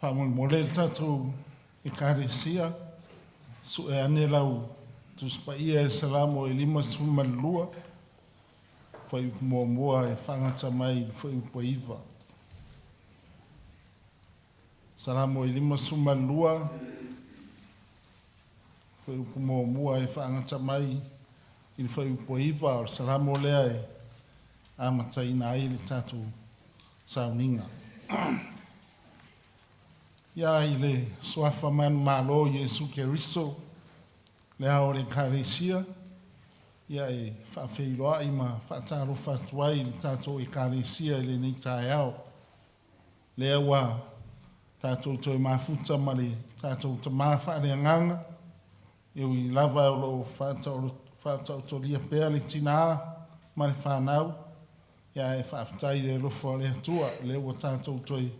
Faamolemole le tatou Ekalesia, sue ane lau Tusi Paia i le Salamo e 52, fuaiupu muamua e faagata mai i le fuaiupu e 9. Salamo e 52, fuaiupu muamua e faagata mai i le fuaiupu e 9, o le Salamo lea e amataina ai le tatou sauniga. Ia, i le suafa manumalo o Iesu Keriso, le Ao o le Ekalesia, ia e faafeiloai ma faatalofa atu ai i le tatou Ekalesia i lenei taeao. Lea ua tatou toe mafuta ma le tatou Tama faaleagaga, e ui lava o lo o faataotolia pea le tina ma le fanau, ae faafetai i le alofa o le Atua, lea ua tatou toe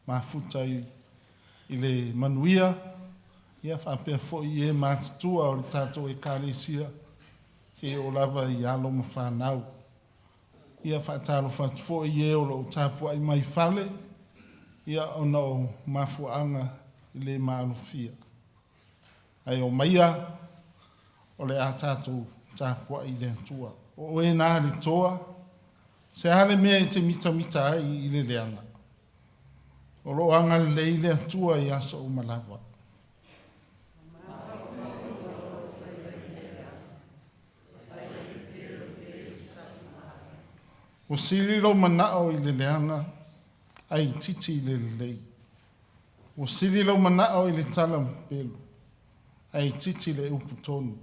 mafuta i le manuia, ia faapea foi i e matutua o le tatou Ekalesia, seia oo lava i alo ma fanau. Ia faatalofa atu foi i e o lo o tapuai mai fale, ia ona o mafuaaga e le maalofia. Ae omaia o le a tatou tapuai i le Atua. O oe na le toa, se a le mea e te mitamita ai i le leaga? O lo o agalelei le Atua i aso uma lava. Ua sili lou manao i le leaga ae itiiti i le lelei. Ua sili lou manao i le tala pepelo ae itiiti le upu tonu.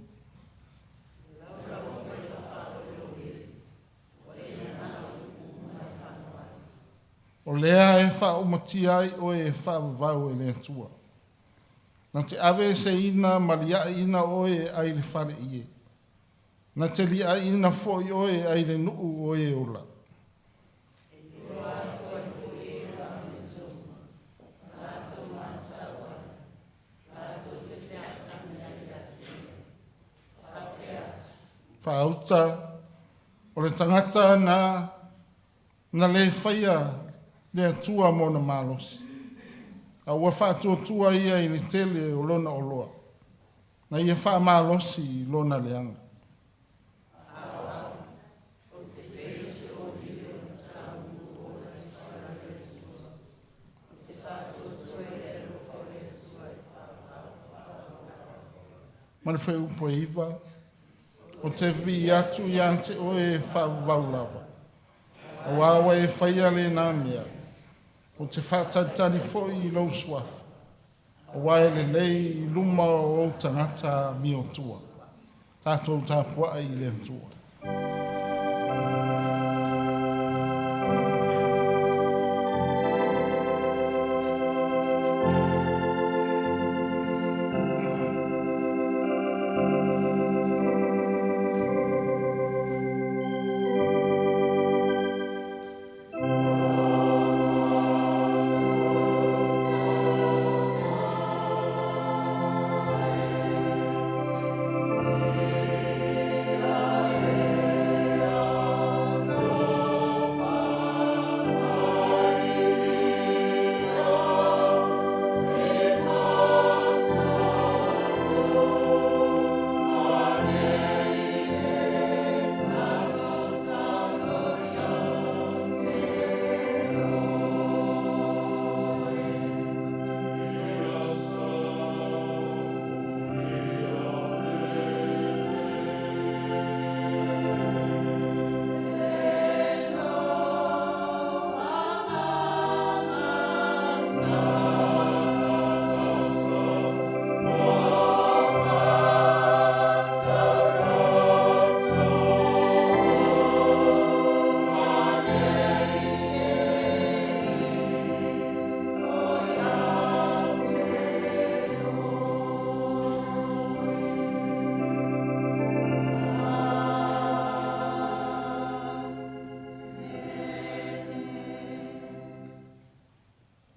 O lea e faaumatia ai oe e faavavau e le Atua. Na te aveeseina ma liaʻiina oe e ai le faleie. Na te liaʻiina foi oe e ai le nuu o e ola. Faauta o le tagata na na le faia le Atua mona malosi, a ua faatuatua ia i le tele o lona oloa, na ia faamalosi i lona leaga. Ma le fuaiupu e 9, Ou te vivii atu ia te oe e faavavau lava, aua ua e faia lena mea. Ou te faatalitali foi i lou suafa, aua e lelei i luma o ou tagata amiotua. Tatou tapuai i le Atua.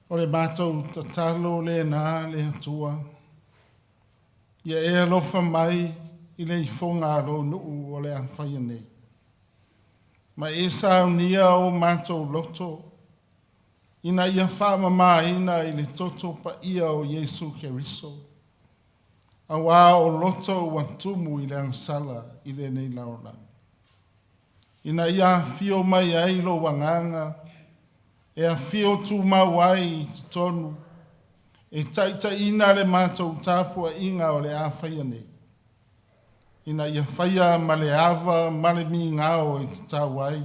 O le matou tatalo lena le Atua, ia e alofa mai i le ifoga a lou nuu o le a faia nei. Ma e saunia o matou loto. ina ia faamamaina i le toto paia o Iesu Keriso, auā o loto ua tumu i le agasala i lenei lalolagi. Ina ia afio mai ai lou agaga, e afio tumau ai i totonu, e taitaiina le matou tapuaiga o le a faia nei, ina ia faia ma le ava ma le migao e tatau ai,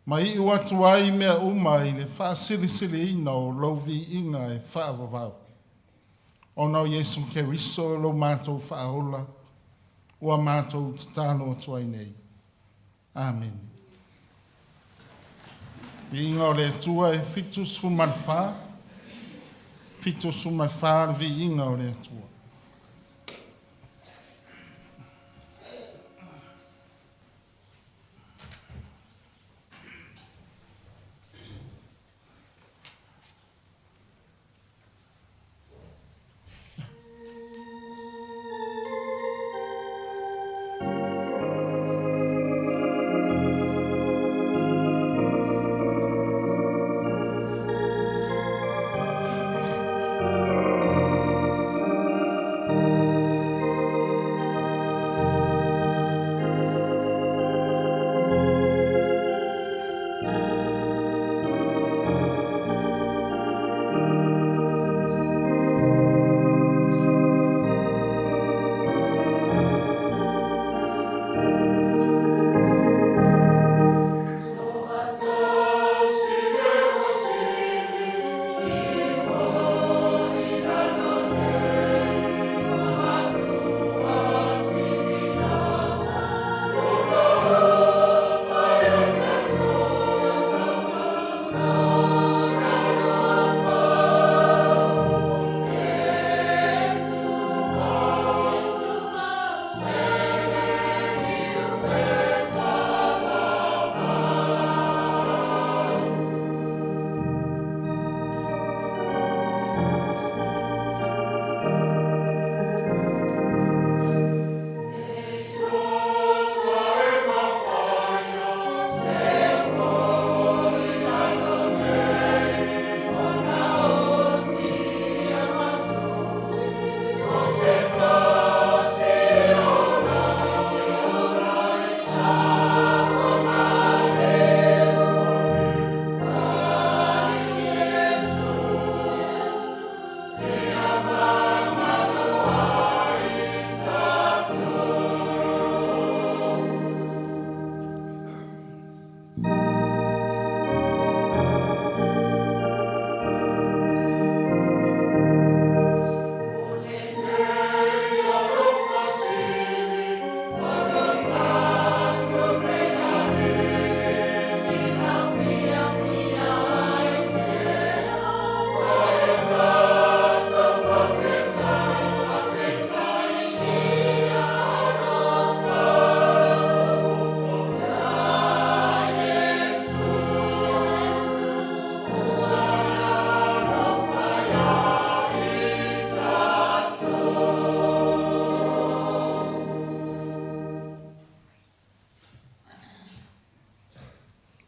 ma iu atu ai mea uma i le faasilisiliina o lou viiga e faavavau. Ona o Iesu Keriso lo matou faaola, ua matou tatalo atu ai nei. Amene. Viiga o le Atua e 74, 74 le viiga o le Atua.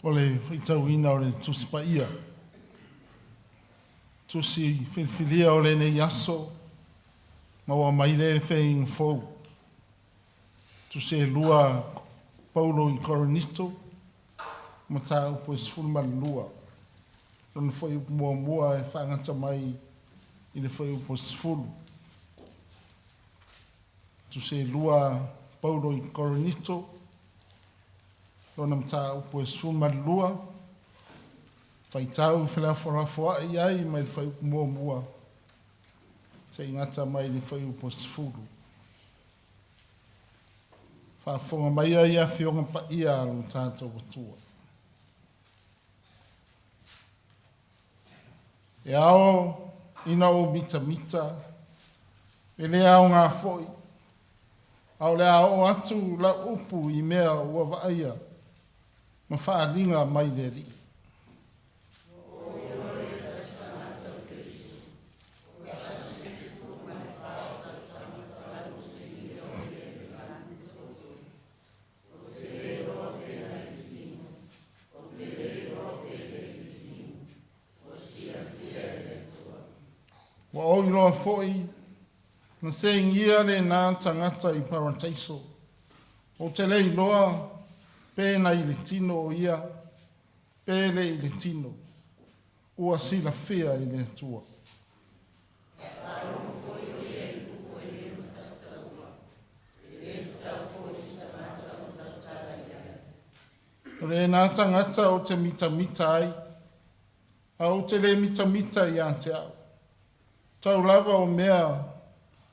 O le faitauina o le Tusi Paia, Tusi filifilia o lenei aso, maua mai le Feaiga Fou, Tusi e 2 Paulo i Korinito, mataupu e 12, lona fuaiupu muamua e faagata mai i le fuaiupu e 10. Tusi e 2 Paulo i Korinito, lona mataupu e 12, faitau felafolafoai ai mai le fuaiupu muamua, seia gata mai le fuaiupu 10. Faafofoga mai ai Afioga Paia a lo tatou Atua. E ao ina ou mitamita, e le aoga foi, a o le a oo atu lau upu i mea ua vaaia ma faaaliga mai le Alii. Ua ou iloa foi na seigia lenā tagata i Parataiso. Ou te le iloa pe na i le tino o ia, pe le i le tino, ua silafia e le Atua. O lenā tagata ou te mitamita ai, a ou te le mitamita ia te au, tau lava o mea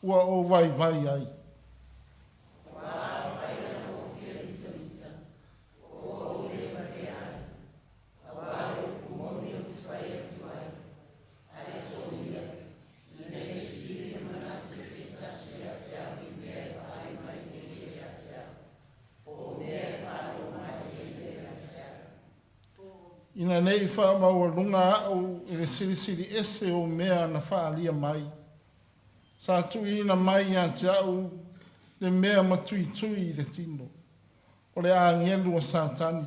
ua ou vaivai ai. Ina nei faamaualuga a'u i le silisili ese o mea na faaalia mai, sa tuuina mai ia te a'u le mea matuitui i le tino, o le agelu a Satani,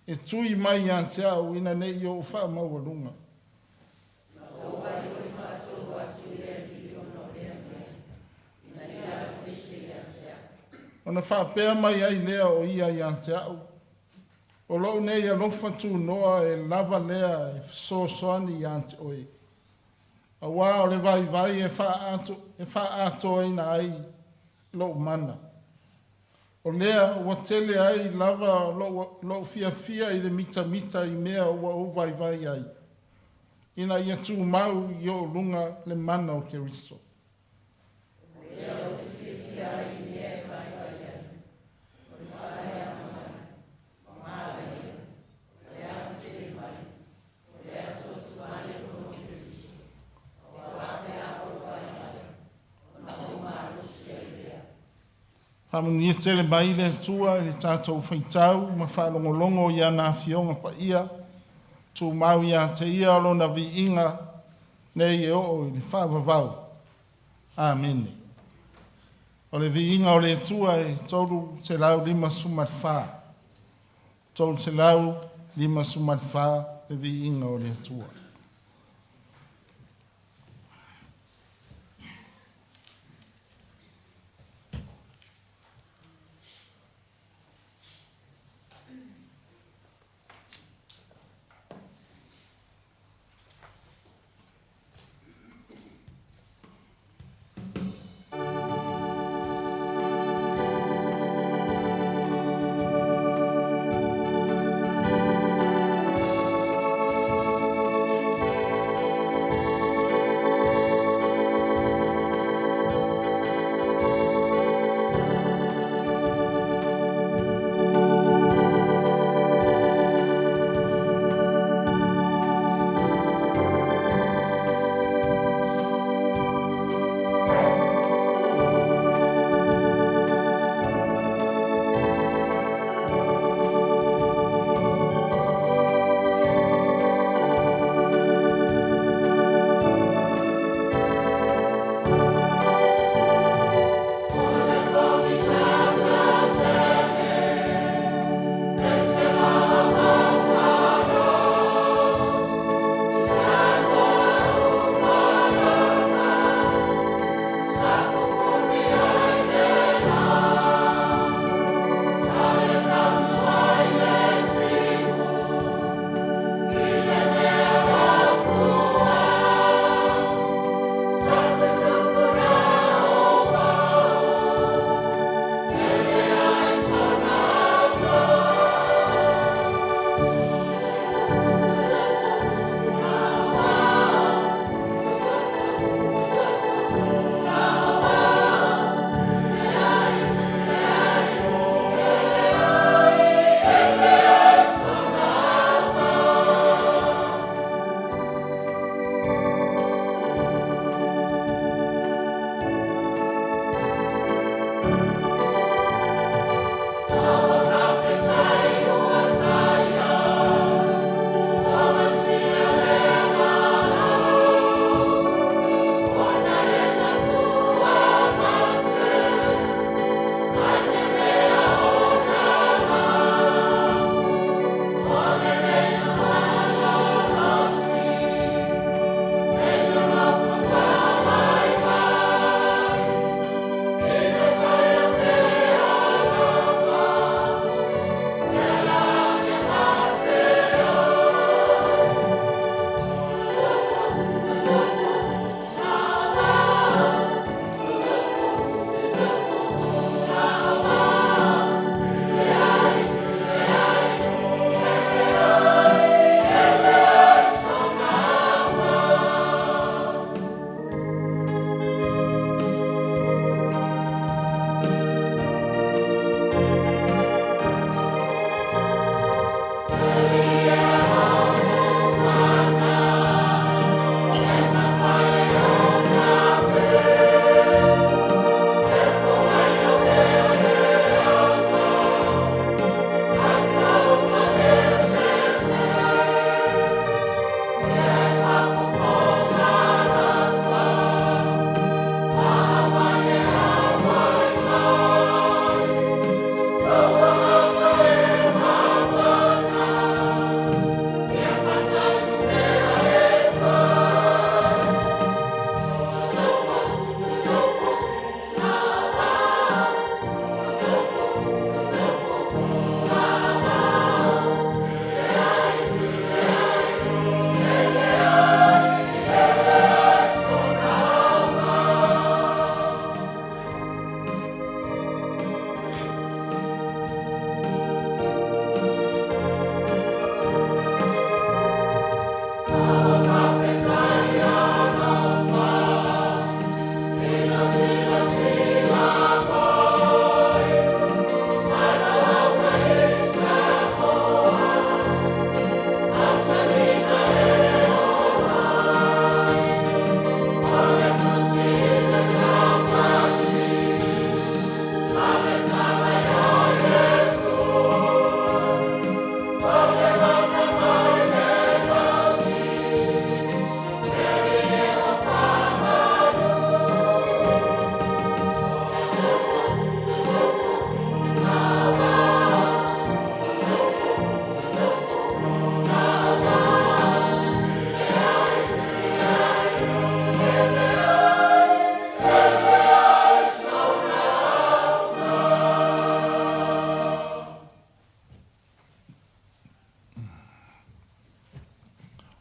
e tui mai ia te a'u ina nei ou faamaualuga. Ona faapea mai ai lea o ia ia te a'u, o lo'u nei alofa tunoa e lava lea e fesoasoani ia te oe. Auā o le vaivai e faaatoaina ai lo'u mana. O lea ua tele ai lava lo'u fiafia i le mitamita i mea ua ou vaivai ai, ina ia tumau i o'u luga le mana o Keriso. Faamanuia tele mai le Atua i le tatou faitau ma faalogologo i ana afioga paia, tumau ia te ia lona viiga nei e oo i le faavavau. Amene. O le viiga o le Atua e 354. 354 le viiga o le Atua.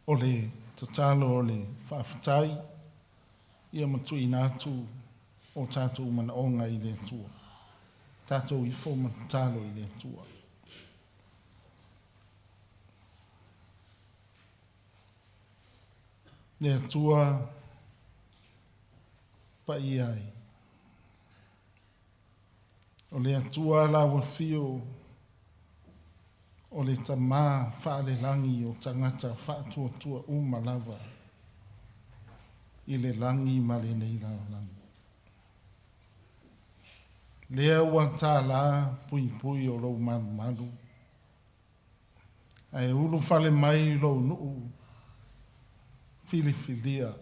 O le tatalo o le faafetai ia ma tuuina atu o tatou manaoga i le Atua. Tatou ifo ma tatalo i le Atua. Le Atua paia ai. O le Atua lau afio o le Tama faalelagi o tagata faatuatua uma lava i le lagi ma lenei lalolagi. Lea ua tālā puipui o lou malumalu, ae ulufale mai lou nuu filifilia.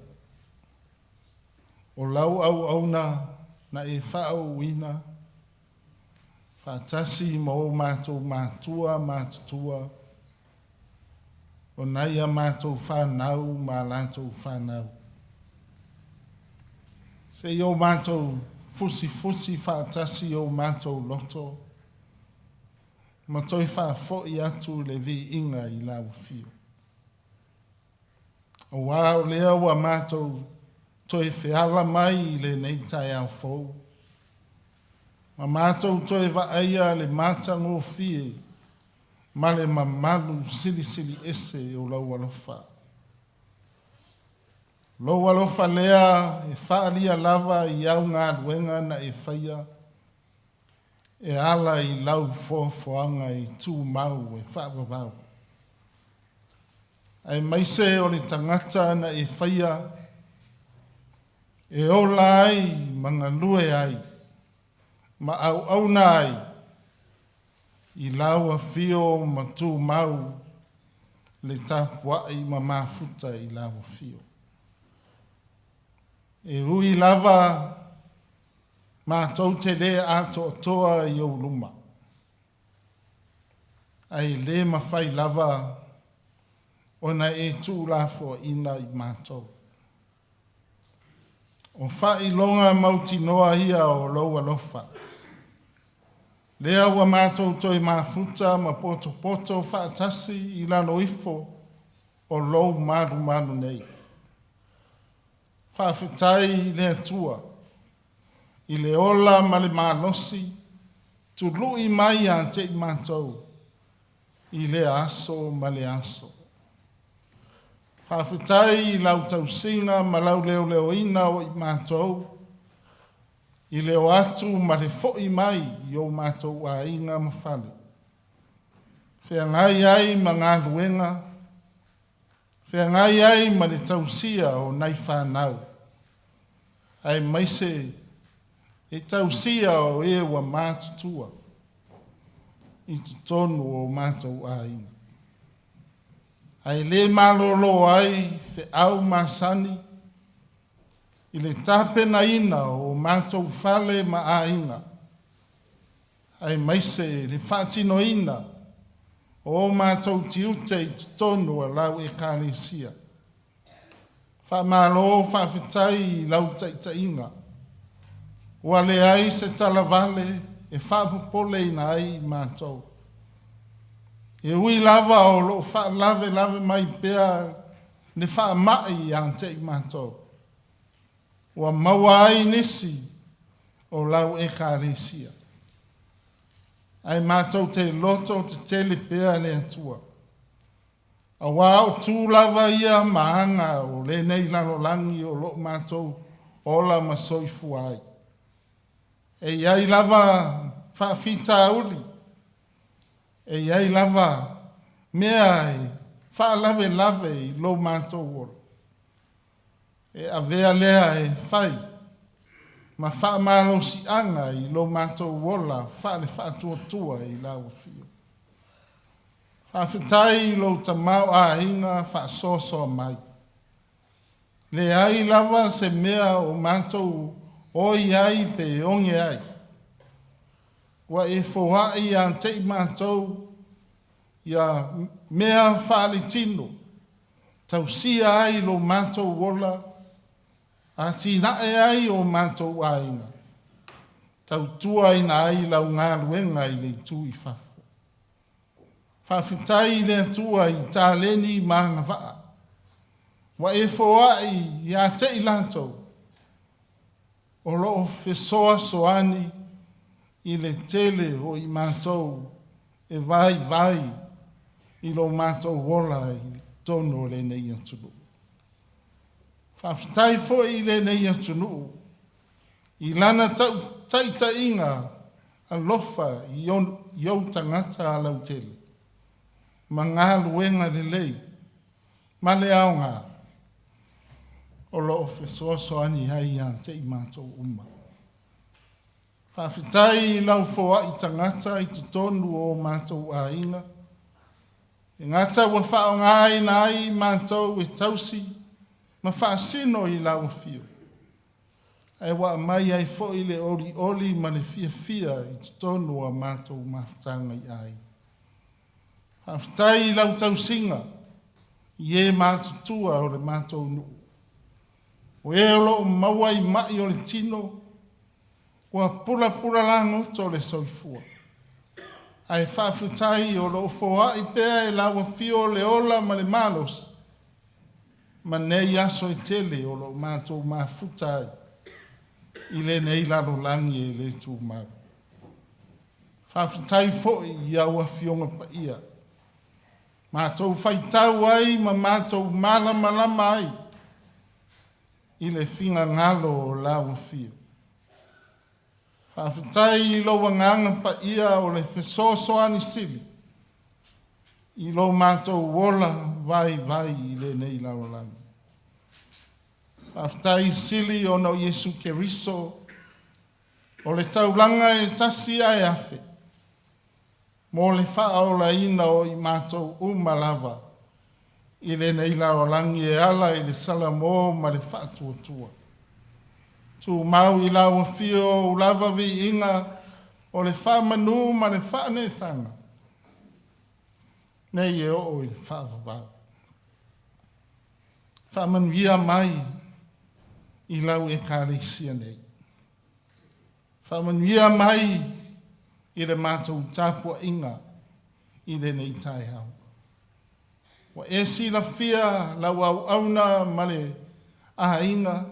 O lau auauna na e faauuina faatasi ma o matou matua matutua, o nai a matou fanau ma a latou fanau. Se i o matou fusifusi faatasi o matou loto, ma toe faafoi atu le viiga i lau afio. Auā o lea ua matou toe feala mai i lenei taeao fou, ma matou toe vaaia le matagofie ma le mamalu silisili ese o lou alofa. Lou alofa lea e faaalia lava i au galuega na e faia, e ala i lau foafoaga e tumau e faavavau. Aemaise o le tagata na e faia e ola ai ma galue ai ma auauna ai i lau afio ma tumau le tapuai ma mafuta i lau afio. E ui lava matou te le atoatoa i ou luma, ae le mafai lava ona e tuulafoaina i matou. O faailoga mautinoa ia o lou alofa. Lea ua matou toe mafuta ma potopoto faatasi i lalo ifo o lou malumalu nei. Faafetai i le Atua i le ola ma le malosi tului mai ia te i matou i lea aso ma le aso. Faafetai i lau tausiga ma lau leoleoina o i matou i le o atu ma le fo'i mai i o matou aiga ma fale. Feagai ai ma galuega, feagai ai ma le tausia o nai fanau, aemaise e tausia o e ua matutua i totonu o matou aiga. Ae le malolo ai feau masani i le tapenaina o matou fale ma aiga, aemaise le faatinoina o matou tiute i totonu o lau Ekalesia. Faamalo faafetai i lau taitaiga. Ua leai se talavale e faapopoleina ai i matou. E ui lava o loo faalavelave mai pea le faamai ia te i matou, ua maua ai nisi o lau Ekalesia. Ae matou te loto tetele pea le Atua. Auā o tu lava ia ma aga o lenei lalolagi o loo matou ola ma soifua ai. E i ai lava faafitauli, e i ai lava mea e faalavelave i lo matou ola. E avea lea e fai ma faamalosiaga i lo matou ola faale-faatuatua i lau afio. Faafetai i lou tamaoaiga faasoasoa mai. Leai lava se mea o matou oi ai pe oge ai. Ua e foai ia te i matou ia mea faaletino, tausia ai lo matou ola, atinae ai o matou aiga, tautuaina ai lau galuega i le itu i fafo. Faafetai i le Atua i taleni ma agavaa. Ua e foai ia te i latou o lo o fesoasoani i le tele o i matou e vaivai i lo matou ola i totonu o lenei atunuu. Faafetai foi i lenei atunuu i lana taitaiga alofa i ou tagata lautele ma galuega lelei ma le aoga o lo o fesoasoani ai ia te i matou uma. Faafetai i lau foai tagata i totonu o matou aiga, e gata ua faaaogaina ai matou e tausi ma faasino i lau afio, ae ua aumai ai foi le olioli ma le fiafia i totonu o a matou mafutaga i aiga. Faafetai i lau tausiga i e matutua o le matou nuu, o e o lo o maua i mai o le tino, ua pulapula lagoto le soifua. Ae faafetai o lo o foai pea e lau afio le ola ma le malosi, ma nei aso e tele o lo o matou mafuta ai i lenei lalolagi e le tumau. Faafetai foi i au afioga paia, matou faitau ai ma matou malamalama ai i le finagalo o lau afio. Faafetai i lou agaga paia o le fesoasoani sili i lo matou ola vaivai i lenei lalolagi. Faafetai sili ona o Iesu Keriso o le taulaga e tasi ae afe mo le faaolaina o i matou uma lava i lenei lalolagi e ala i le salamo ma le faatuatua. Tumau i lau afio ou lava viiga o le faamanu ma le faaneetaga nei e oo i le faavavau. Faamanuia mai i lau Ekalesia nei. Faamanuia mai i le matou tapuaiga i lenei taeao. Ua e silafia lau auauna ma le aiga,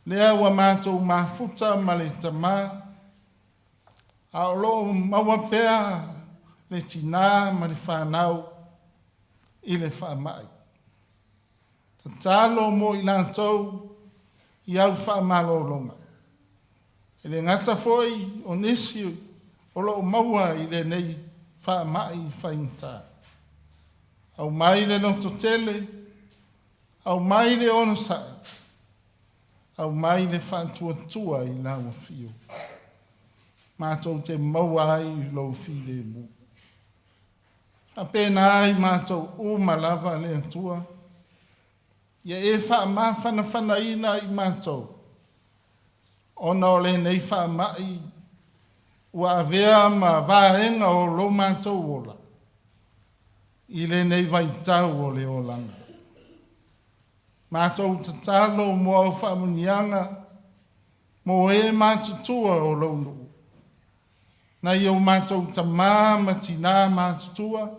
lea ua matou mafuta ma le tama, a o lo o maua pea le tinā ma le fanau i le faamai. Tatalo mo i latou i au faamalologa. E le gata foi o nisi o lo o maua i lenei faamai faigata. Aumai le lototele, aumai le onosai, aumai le faatuatua i lau afio. Matou te maua ai lou filemu. Faapena ai matou uma lava le Atua, ia e faamafanafanaina i matou, ona o lenei faamai ua avea ma vaega o lo matou ola i lenei vaitau o le olaga. Matou tatalo mo au faamuniaga mo e matutua o lou nuu, nai o matou tamā ma tinā matutua,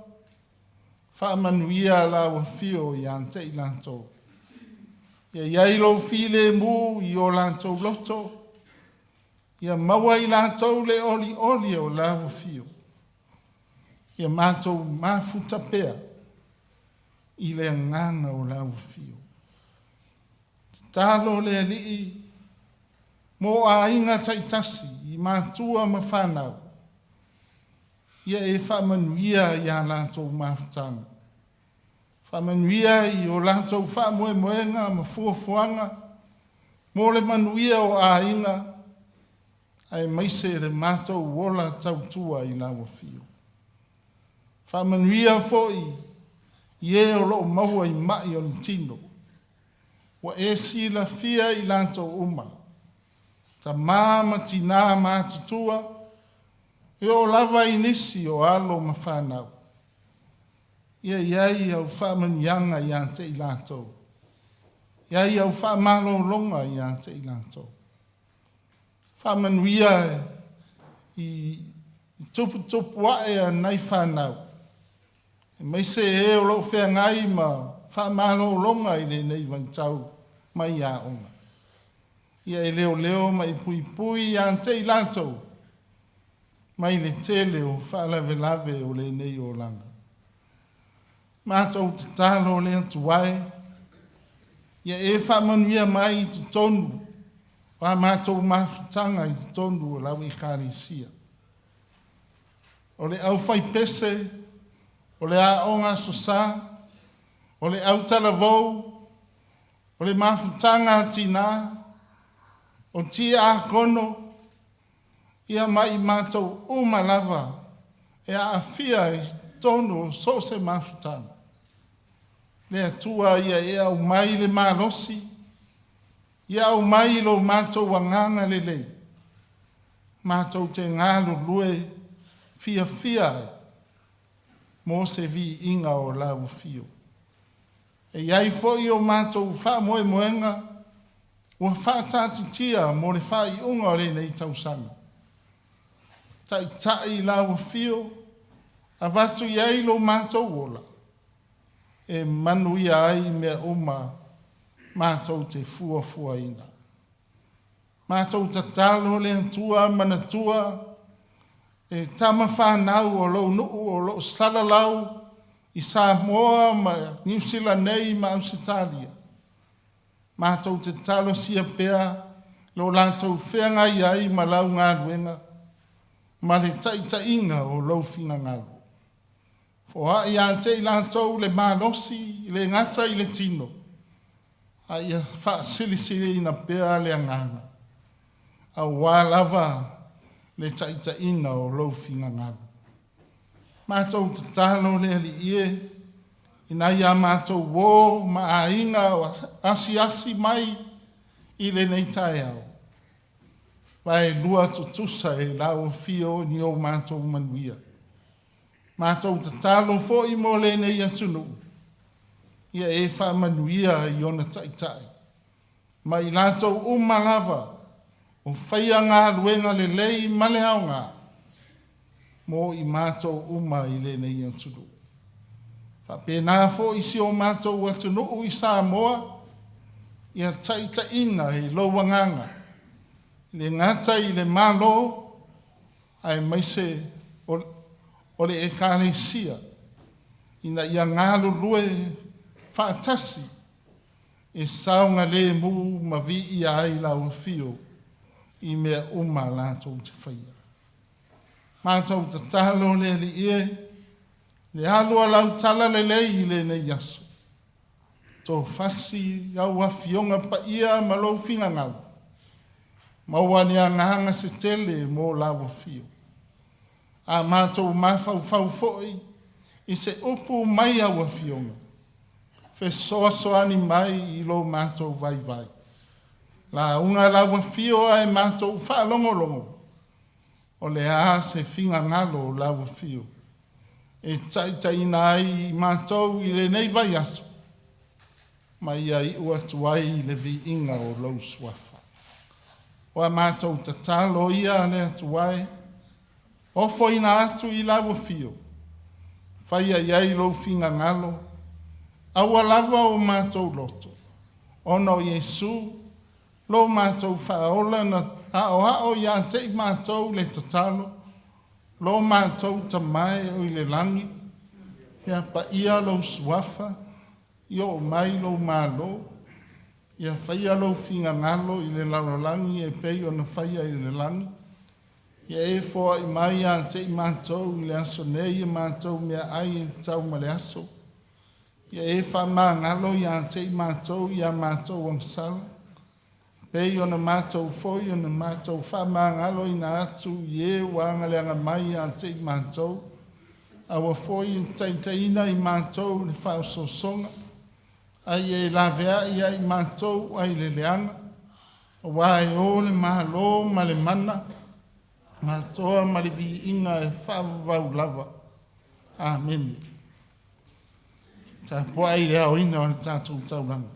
faamanuia lau afio ia te i latou. Ia i ai lou filemu i o latou loto, ia maua i latou le olioli o lau afio. Ia matou mafuta pea i le agaga o lau afio. Tatalo le Alii mo aiga taitasi i matua ma fanau, ia e faamanuia ia latou mafutaga. Faamanuia i o latou faamoemoega ma fuafuaga mo le manuia o aiga, aemaise le matou ola tautua i lau afio. Faamanuia foi i e o lo o maua i mai o le tino, ua e silafia i latou uma, tamā ma tinā matutua, e oo lava i nisi o alo ma fanau. Ia i ai au faamanuiaga ia te i latou. Ia i ai au faamalologa ia te i latou. Faamanuia i tuputupu ae a nai fanau, aemaise e o lo o feagai ma faamalologa i lenei vaitau mai aoga. Ia e leoleo ma e puipui ia te i latou mai le tele o faalavelave o lenei olaga. Matou tatalo le Atua e, ia e faamanuia mai i totonu o a matou mafutaga i totonu o lau Ekalesia. O le aufaipese, o le aoga Aso Sa, o le autalavou, o le mafutaga a tinā, o tiakono, ia ma i matou uma lava e aafia i totonu o so o se mafutaga. Le Atua ia e aumai le malosi, ia aumai lo matou agaga lelei, matou te galulue fiafia ai mo se viiga o lau afio. E i ai foi o matou faamoemoega ua faataatitia mo le faaiuga o lenei tausaga. Taitai lau afio, avatu i ai lo matou ola e manuia ai mea uma matou te fuafuaina. Matou tatalo le Atua manatua e tama fanau o lou nuu o lo o salalau i Samoa ma Niu Sila nei ma Ausetalia, matou te talosia pea lo latou feagai ai ma lau galuega ma le taitaiga o lou finagalo. Foai ia te i latou le malosi, e le gata i le tino, a ia faasilisiliina pea le agaga, aua lava le taitaiga o lou finagalo. Matou tatalo le Alii e, ina ia matou o ma aiga o asiasi mai i lenei taeao, vaelua tutusa i lau afio ni o matou manuia. Matou tatalo foi mo lenei atunuu, ia e faamanuia i ona taitai ma i latou uma lava o faia galuega lelei ma le aoga mo i matou uma i lenei atunuu. Faapena foi si o matou atunuu i Samoa, ia taitaiina i lou agaga, e le gata i le Malo aemaise o le Ekalesia, ina ia galulue faatasi e saogalemu ma viia ai lau afio i mea uma latou te faia. Matou tatalo le Alii e, le alu a lau talalelei i lenei aso, tofasi au Afioga Paia ma lou finagalo, maua ni agaga se tele mo lau afio. A matou mafaufau foi i se upu mai au Afioga, fesoasoani mai i lo matou vaivai. Lauga lau afio ae matou faalogologo, o le a se finagalo o lau afio e taitaiina ai i matou i lenei vaiaso ma ia iu atu ai i le viiga o lou suafa. O a matou tatalo ia le Atua e, ofoina atu i lau afio, faia i ai lou finagalo, aua lava o matou loto, ona o Iesu lo matou faaola na aoao ia te i matou le tatalo, lo matou Tama e oi le lagi, ia paia lou suafa, ia oo mai lou Malo, ia faia lou finagalo i le lalolagi e pei ona faia i le lagi. Ia e foai mai ia te i matou i le aso nei a matou meaai e tatau ma le aso. Ia e faamagalo ia te i matou i a matou agasala, pei ona matou foi ona matou faamagaloina atu i e ua agaleaga mai ia te i matou. Aua foi e te taitaiina i matou i le faaosoosoga, a ia e laveai ia i matou ai le leaga, aua e o le Malo ma le mana, atoa ma le viiga e faavavau lava. Amene. Tapuai i le aoina o le tatou taulaga.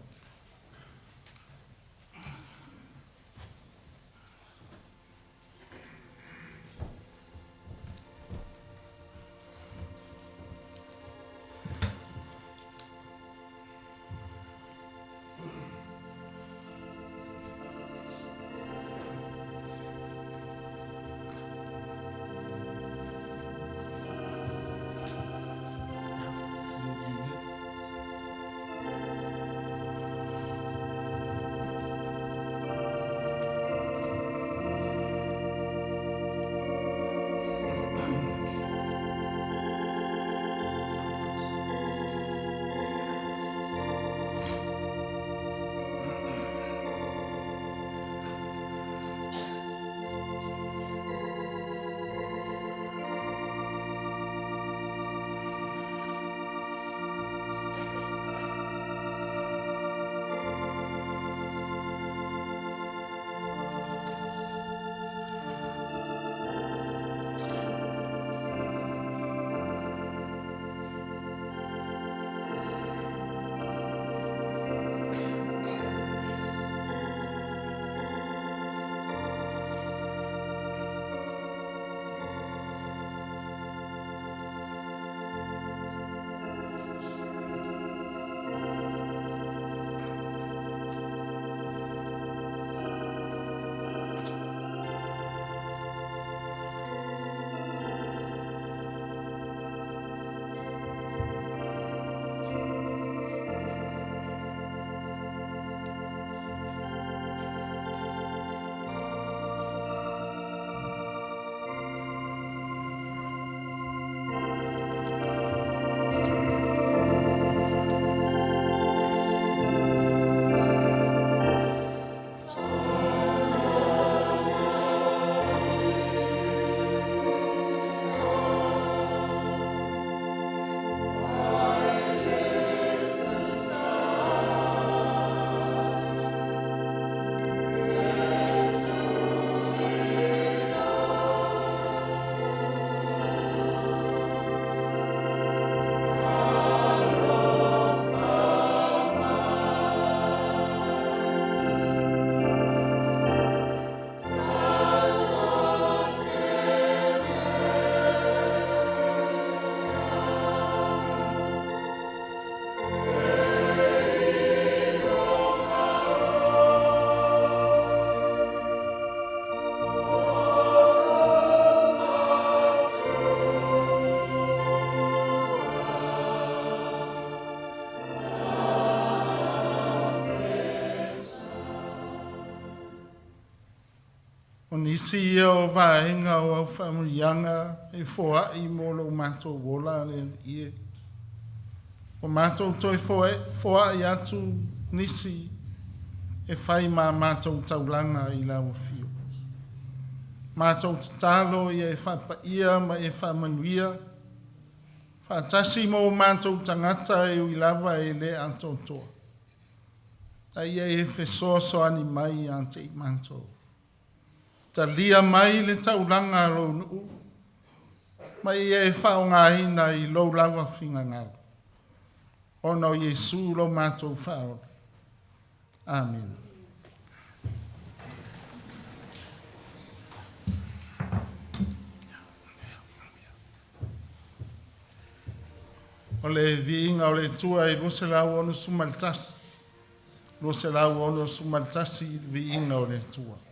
O nisi ia o vaega o au faamanuiaga e foai mo lo matou ola le Alii e. Ua matou toe foai atu nisi e fai ma matou taulaga i lau afio. Matou tatalo ia e faapaia ma e faamanuia, faatasi ma o matou tagata e ui lava e le atoatoa, a ia e fesoasoani mai ia te i matou. Talia mai le taulaga a lou nuu ma ia e faaaogaina i lou lava finagalo, ona o Iesu lo matou Faaola. Amene. O le viiga o le Atua e 261, 261 viiga o le Atua.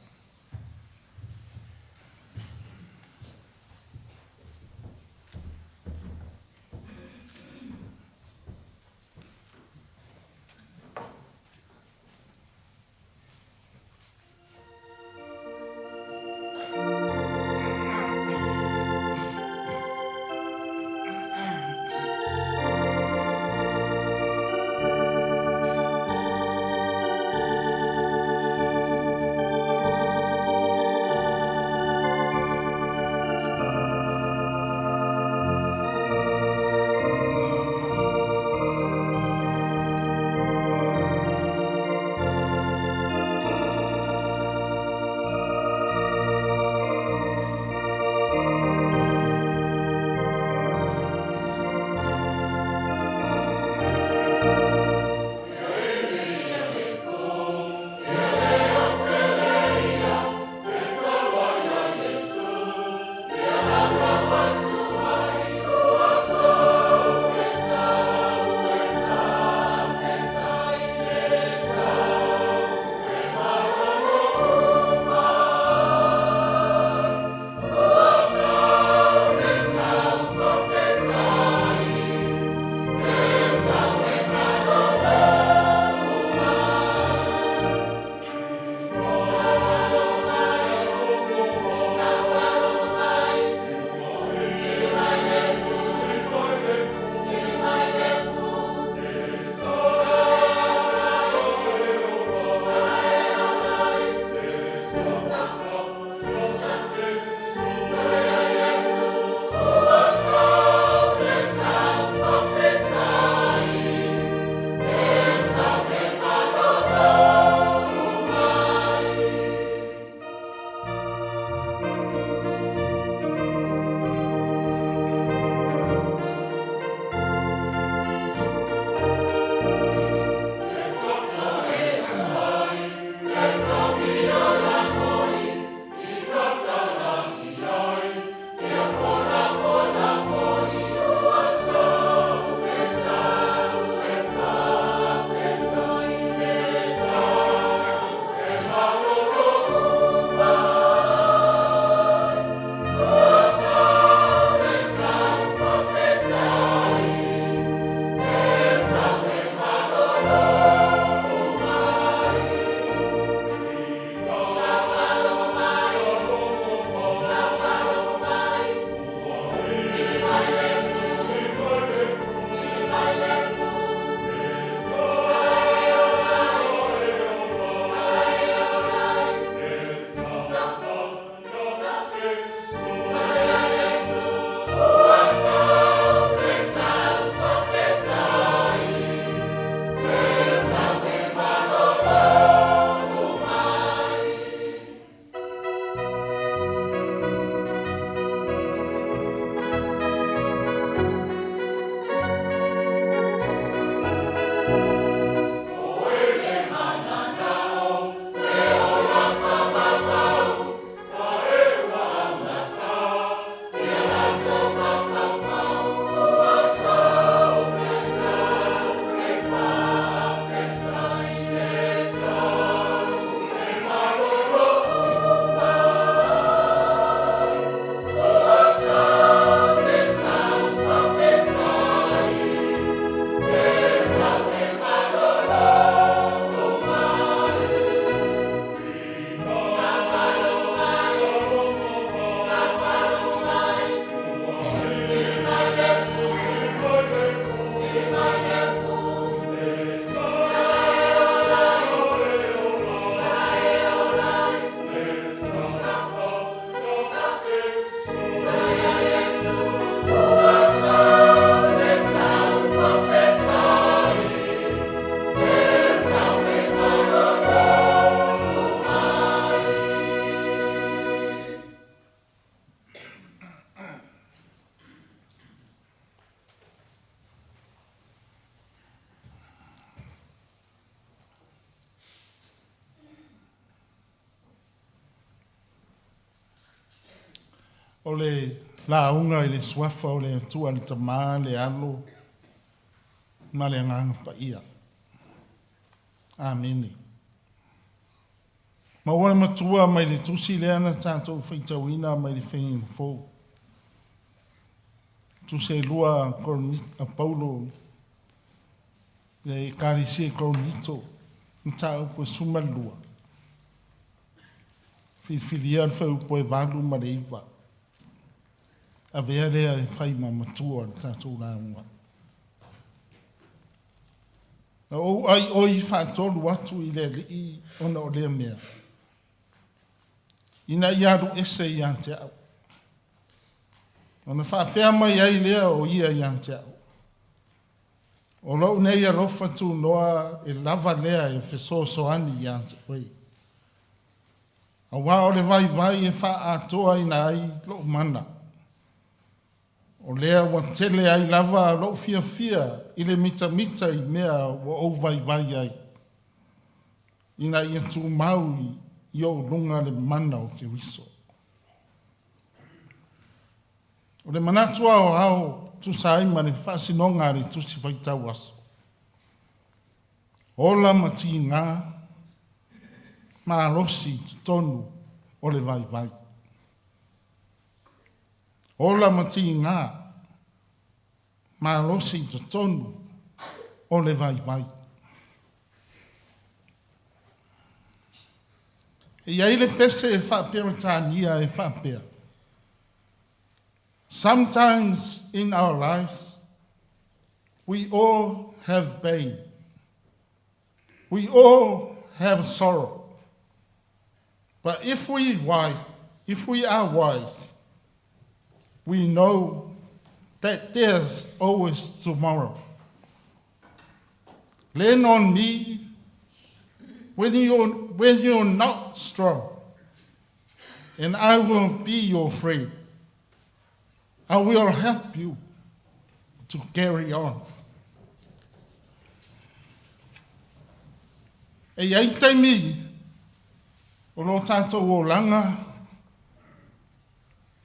O le lauga i le Suafa o le Atua le Tama, le Alo ma le Agaga Paia. Amene. Maua le matua mai le tusi lea na tatou faitauina mai le Faiga Fou. Tusi e lua a Paulo le Ekalesia i Korinito, mataupu e 12. Filifilia le fuaiupu e 8 ma le 9. Avea lea e fai ma matua o le tatou lauga. Na ou aioi faatolu atu i le Alii ona o lea mea, ina ia alu ese ia te au. Ona faapea mai ai lea o ia ia te au, O lou nei alofa tunoa e lava lea e fesoasoani ia te oe. Auā o le vaivai e faaatoaina ai lou mana. O lea ua tele ai lava lou fiafia i le mitamita i mea ua ou vaivai ai, ina ia tumau i ou luga le mana o Keriso. O le manatu aoao tusa ai ma le faasinoga a le Tusi Faitau Aso. Ola ma tiga, malosi i totonu o le vaivai. Ola ma tiga, malosi i totonu o le vaivai. E i ai le pese faa-Peretania e faapea, Sometimes in our lives, we all have pain. We all have sorrow. But if we are wise, we know that there's always tomorrow. Lean on me when you're not strong, and I will be your friend. I will help you to carry on. E i ai taimi o lo tatou olaga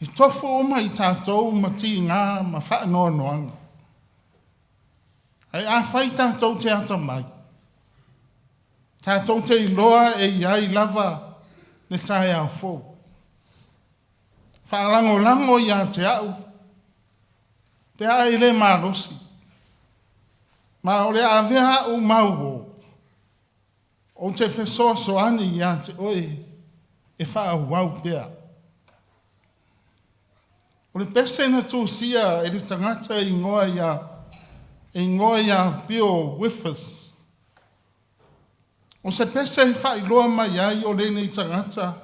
e tofu uma i tatou ma tigā ma faanoanoaga. Ae afai tatou te atamai, tatou te iloa e i ai lava le taeao fou. Faalagolago ia te au, pe a e le malosi, ma o le a avea au mau uō, ou te fesoasoani ia te oe e faaauau pea. O le pese na tusia e le tagata e igoa ia Bill Wiffers. O se pese e faailoa mai ai o lenei tagata,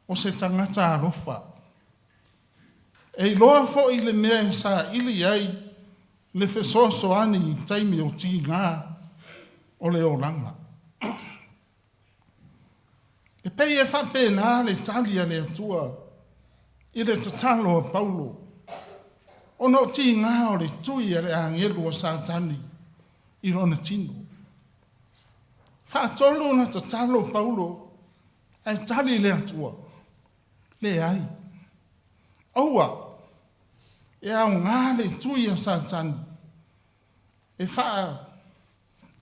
o se tagata alofa. E iloa foi le mea e saili ai le fesoasoani i taimi o tigā o le olaga. E pei e faapena le tali a le Atua i le tatalo a Paulo, ona o tigā o le tui a le agelu o Satani i lona tino. Faatolu na tatalo Paulo, ae tali le Atua, leai. Aua, e aoga le tui a Satani, e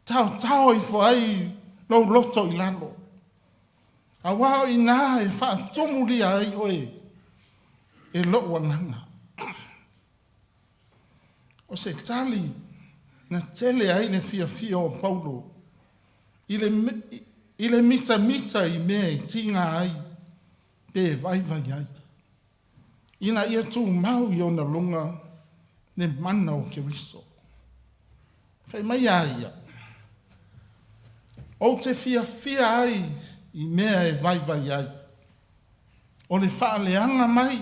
faataotao ifo ai lou loto i lalo. Auā o i nā e faatumulia ai oe e lou agaga. O se tali na tele ai le fiafia o Paulo i le mitamita i mea e tiga ai pe vaivai ai. Ina ia tumau i ona luga le mana o Keriso. Fai mai a ia, ou te fiafia ai i mea e vaivai ai. O le faaleaga mai,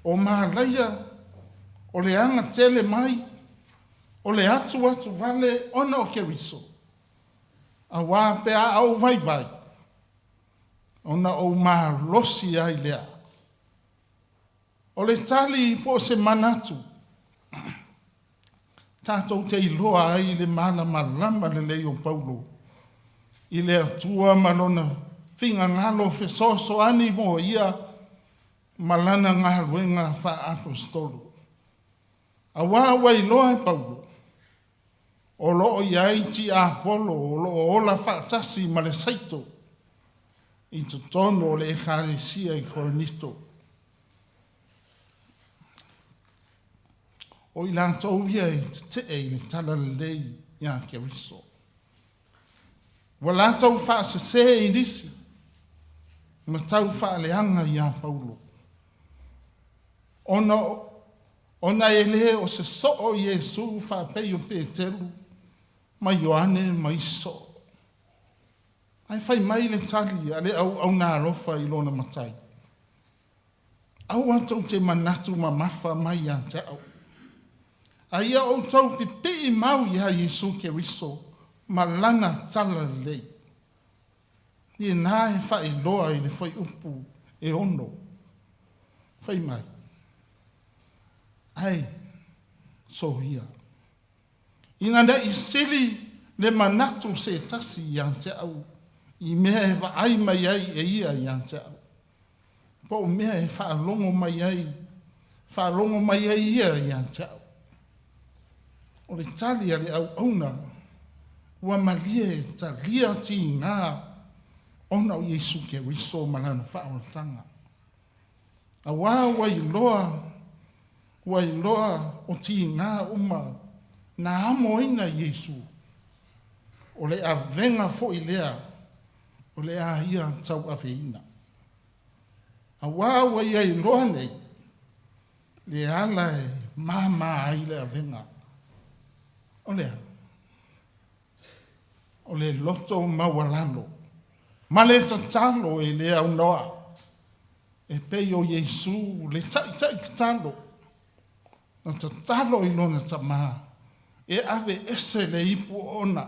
o malaia, o le aga tele mai, o le atu atu vale ona o Keriso. Auā pe a ou vaivai, ona ou malosi ai lea. O le tali po o se manatu, tatou te iloa ai le malamalama lelei o Paulo i le Atua ma lona finagalo fesoasoani mo ia. ma lana galuega faaaposetolo. Auā ua iloa e Paulo, o lo o i ai tiapolo o lo o ola faatasi ma le saito i totonu o le Ekalesia i Korinito. O i latou ia e tetee i le talalelei ia Keriso. Ua latou faasese i nisi ma tau faaleaga iā Paulo. Ona, ona e lē o se soo Iesu faapei o Peteru ma Ioane ma isi soo. Ae fai mai le tali a le auauna alofa i lona Matai, Aua tou te manatu mamafa mai ia te au, a ia outou pipii mau iā Iesu Keriso ma Lana talalelei. Lena e faailoa i le fuaiupu e 6, fai mai, Ae soia, ina ne i sili le manatu o se tasi ia te au i mea e vaai mai ai e ia ia te au, po o mea e faalogo mai ai, faalogo mai ai ia ia te au. O le tali a le auauna ua malie talia tiga ona o Iesu Keriso ma Lana faaolataga. Auā ua iloa, ua iloa o tiga uma na amoina Iesu, o le avega foi lea o le a ia tauaveina. Auā ua ia iloa nei le ala e māmā ai le avega. O le a? O le loto maualalo ma le tatalo e le aunoa, e pei o Iesu le Taitai tatalo, na tatalo i lona Tama e ave ese le ipu oona,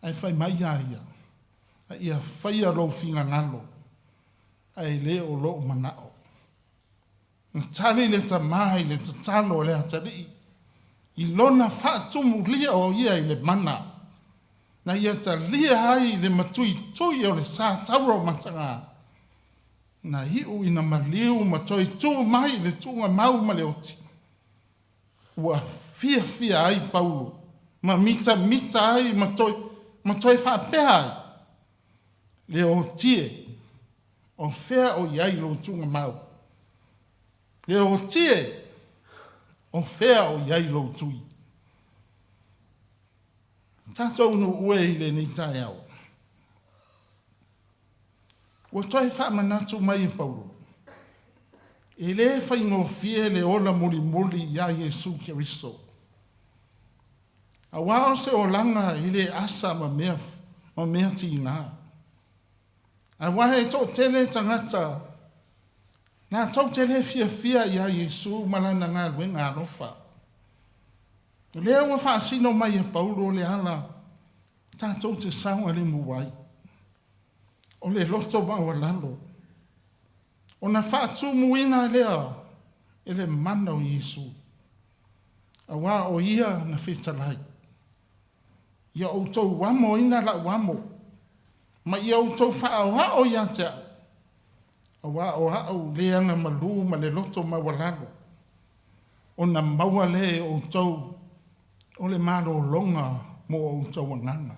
ae fai mai iā ia, A ia faia lou finagalo, ae le o lou manao. Na tali le Tama i le tatalo a le atalii i lona faatumulia o ia i le mana, na ia talia ai le matuitui o le sa taua o Mataga, na iu ina maliu ma toe tu mai i le tuugamau ma le oti. Ua fiafia ai Paulo ma mitamita ai ma toe, ma toe faapea ai, Le otie, o fea o i ai lou tuugamau? Le otie, o fea o i ai lou tui? Tatou nuu e i lenei taeao. Ua toe faamanatu mai e Paulo, e lē faigofie le ola mulimuli iā Iesu Keriso. Auā o se olaga e lē asa ma mea, ma mea tigā. Auā e toatele tagata latou te lē fiafia iā Iesu ma Lana galuega alofa. O lea ua faasino mai e Paulo le ala tatou te saogalemu ai. O le loto maualalo, ona faatumuina lea e le mana o Iesu, auā o Ia na fetalai. Ia outou amoina la'u amo, ma ia outou faaoao ia te a'u, auā o a'u le agamalu ma le loto maualalo, ona maua lea e outou o le malologa mo outou agaga.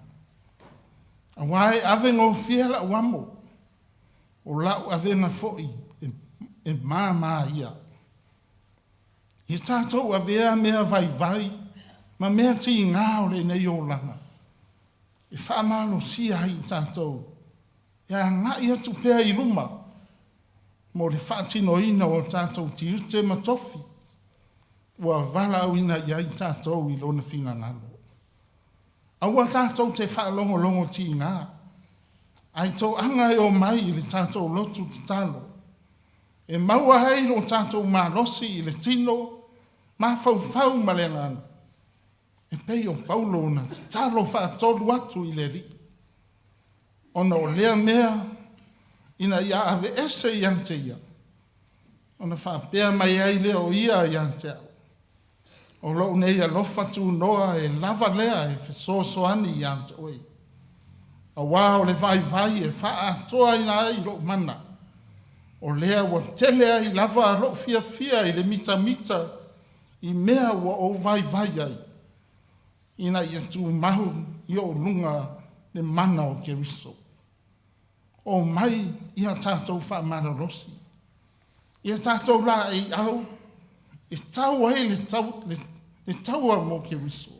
Auā e ave gofie la'u amo, o la'u avega foi e māmā ia. Ia tatou avea mea vaivai ma mea tigā o lenei olaga e faamalosia ai i tatou e agai atu pea i luma mo le faatinoina o tatou tiute ma tofi ua valaauina i ai tatou i Lona finagalo. Aua tatou te faalogologo tigā, ae toaga e omai i le tatou lotu tatalo, e maua ai lo tatou malosi i le tino, mafaufau ma le agaga, e pei o Paulo na tatalo faatolu atu i le Alii, ona o lea mea ina ia aveese ia te ia, ona faapea mai ai lea o ia ia te au, O lou nei alofa tunoa e lava lea e fesoasoani ia te oe, auā o le vaivai e faaatoaina ai lou mana. O lea ua tele ai lava lo'u fiafia i le mitamita i mea ua ou vaivai ai, ina ia tumau i o'u luga le mana o Keriso. Omai ia tatou faamalolosi, ia tatou laeiau e tau ai le taua mo Keriso,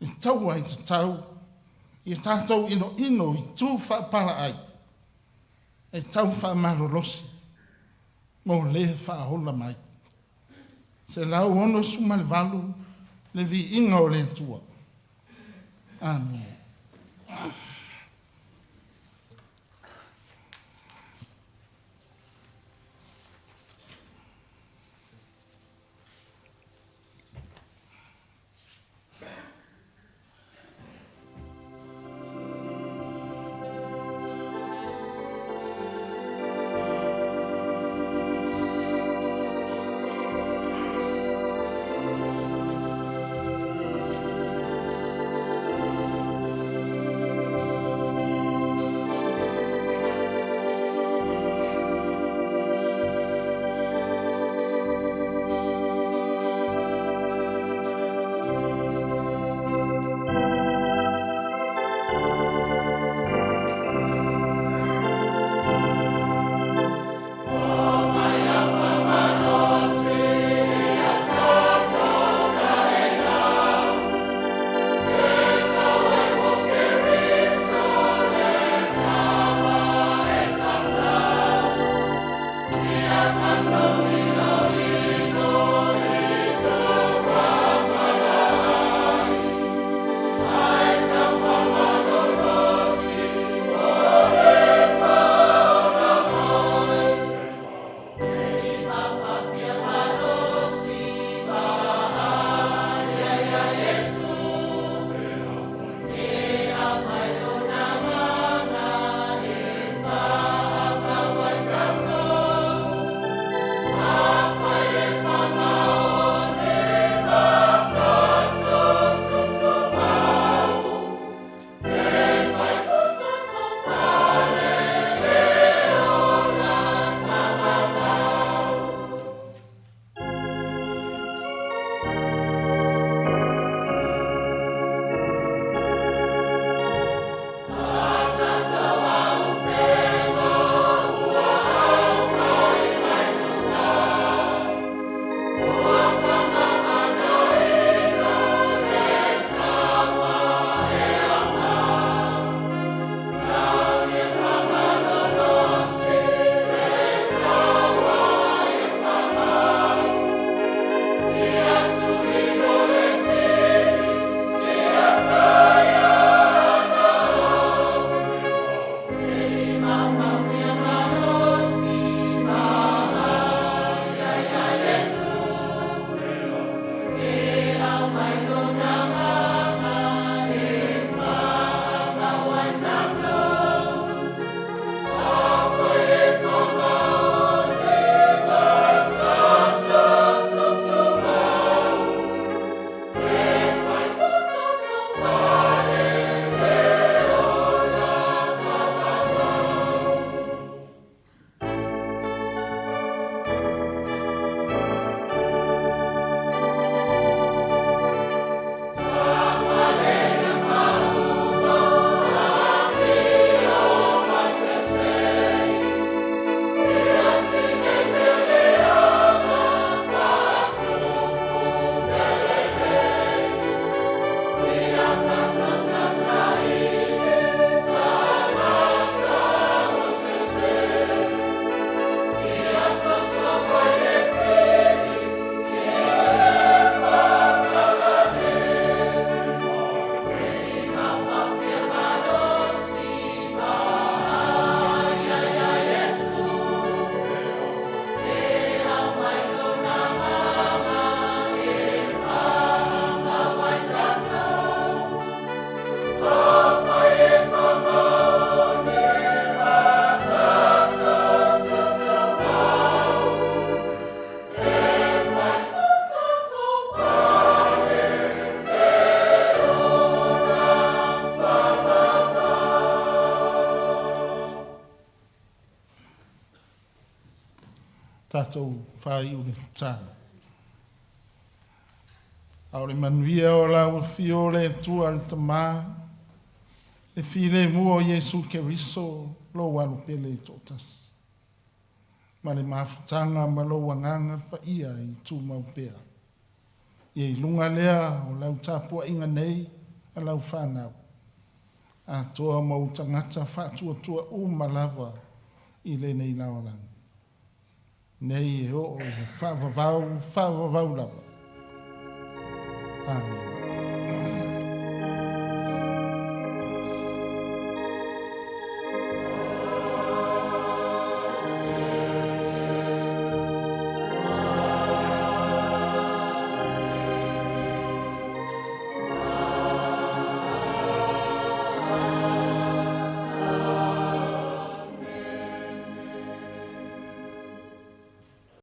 le taua e tatau, ia tatou inoino i tu faapalaai e tau faamalolosi mo le faaola mai. 168, Le Viiga o le Atua. Amene. Tatou faaiu le tatalo. A o le manuia o lau afio o le Atua le Tama, le filemu o Iesu Keriso, lou Alo pele e toatasi, ma le mafutaga ma lou Agaga Paia e tumau pea. Ia i luga lea o lau tapuaiga nei a lau fanau, atoa ma ou tagata faatuatua uma lava i lenei lalolagi, nei e oo i le faavavau, faavavau lava. Amene.